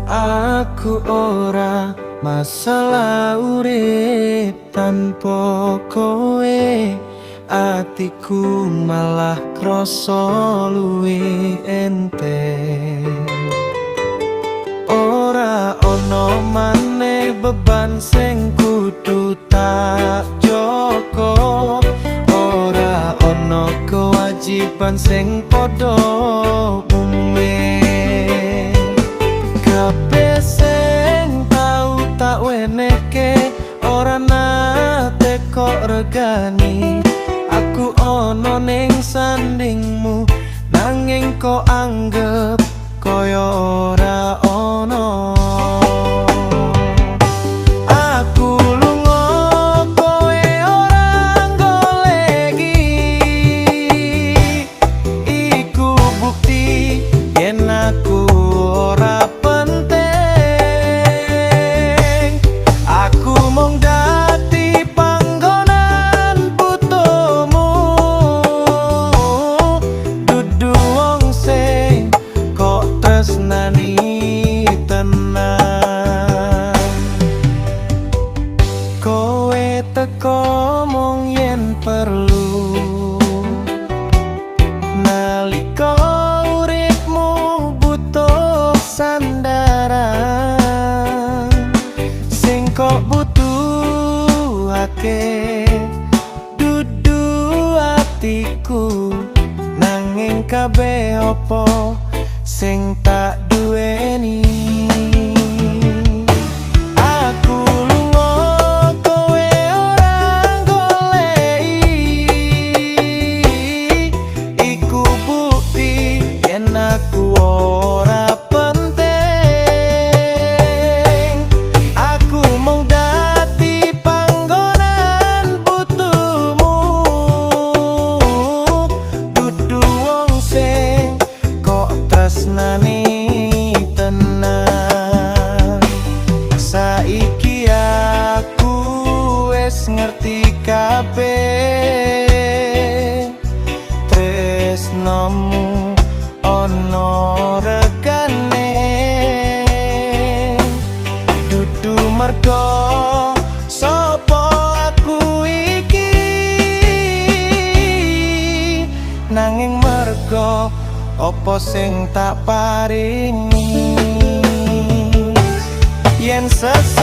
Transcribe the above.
Aku ora masalah urip tanpa kowe. Atiku malah krasa luwih enteng. Ora ono maneh beban sing kudu tak joko. Ora ono kewajiban sing padha mumet. Kabeh sing tau tak wenehke ora nate kok regani. Aku ono ning sandingmu, nanging kok anggep kaya ora ono. Aku lunga, kowe ora goleki. Iku bukti yen aku ora penting. Aku mung dadi panggonan butuhmu, dudu wong sing kok tresnani tenan. Kowe teko mung yen perlu, nalika uripmu butuh sandaran. Sing kok butuhake dudu atiku, nanging kabeh opo sing tak duweni. Aku lunga, kowe ora goleki. Iku bukti yen aku ora penting. Aku mung dadi panggonan butuhmu, dudu wong sing kok tresnani tenan. Saiki aku wis ngerti kabeh. Tresnomu ono regane, dudu mergo sapa aku iki, nanging mergo opo sing tak paringi. Yen ses